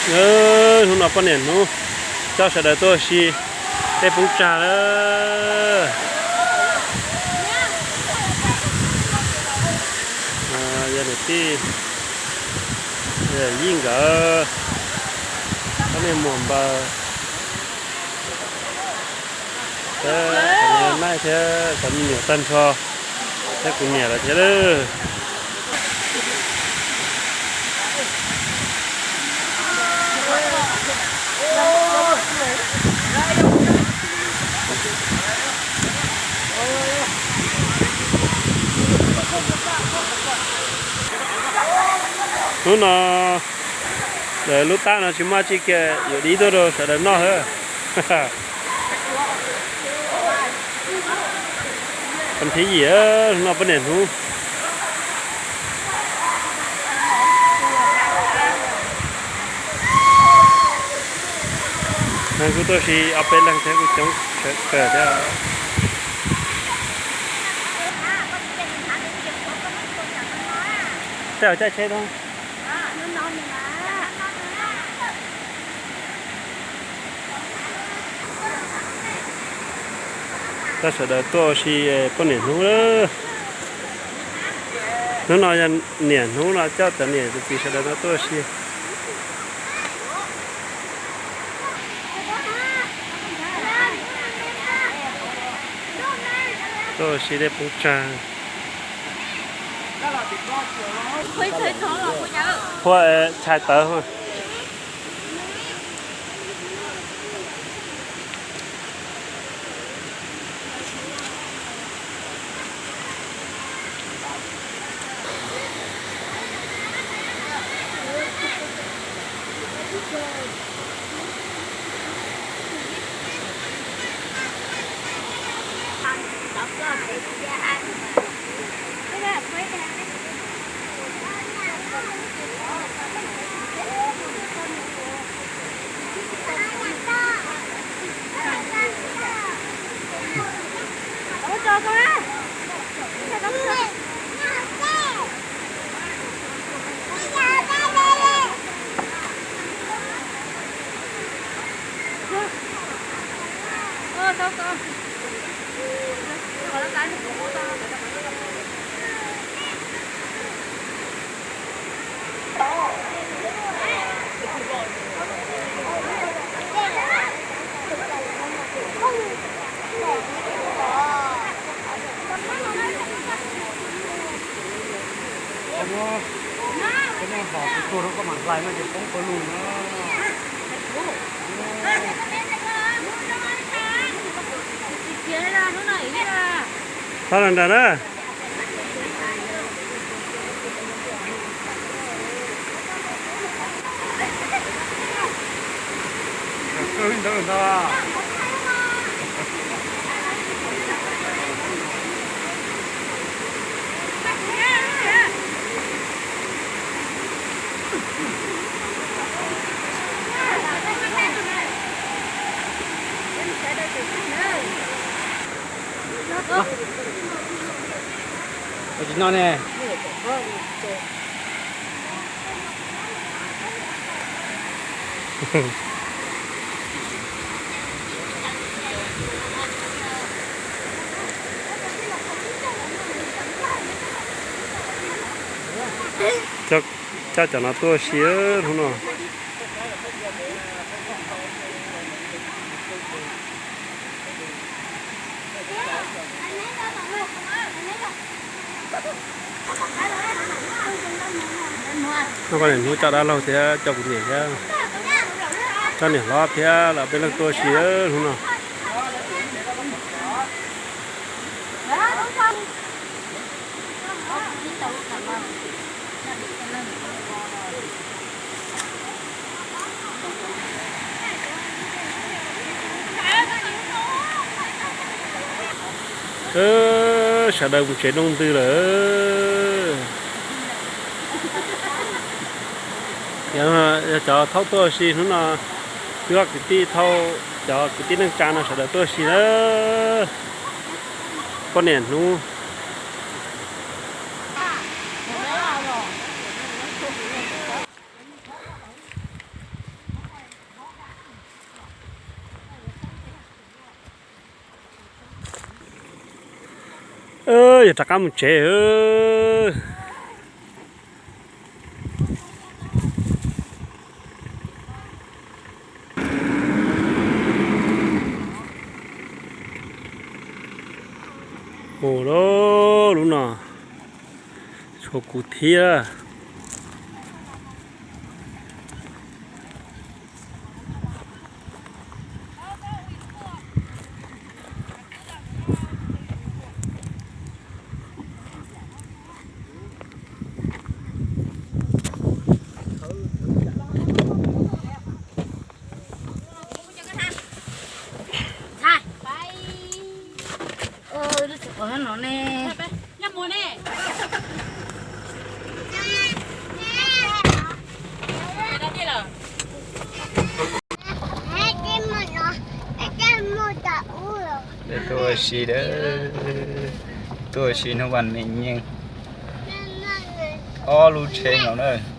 Hnub no poj niam hnub coj sawv daws tuaj ua si, dej poob tsag lawm. Yog niam tij Yij nkawd, ob niag muam npawg, cov niam Naij thiab cov me nyuam tag nrho, thiab kuv niam lawm thiab lawm. Hnub no lawv lub tab no tsis muaj tsi kiag, yuav dib tuaj rau sawv daws noj xwb. Thib yim, hnub no poj niam hnub. Neeg kuj tuaj si ob peb leeg thiab, kuj coob sawv kawg thiab. Tej zaum caij tsheb thoob. Coj sawv daws tuaj ua si poj niam hnub. Hnub no yog niam hnub no coj cov niam cov txiv sawv daws no tuaj ua si. Tuaj ua si dej poob tsag. Qhua tshais tawv. Cov nej hom kuv tuag rau koj mam hlais no ces poob koj lus na. Txhob nrag na. Ua tsis noj ne. Coj cov no tuaj ua si hnub no. Hnub no poj niam hnub coj dab laug thiab coj kuv niam thiab coj niam hlob thiab lawv peb leeg tuaj ua si hnub no. Sawv daws mus tsev noj ntws lawm. Yog cov thauj tuaj ua si hnub no, twb ob kwv tij thauj, cov kwv tij neej tsa no sawv daws tuaj ua si na. Poj niam hnub. Yog rov qab mus tsev. Ua lub no tshuav kuv thiab. Tuaj ua si, tuaj ua si hnub vas me nyeej, ob lub tsheb no na.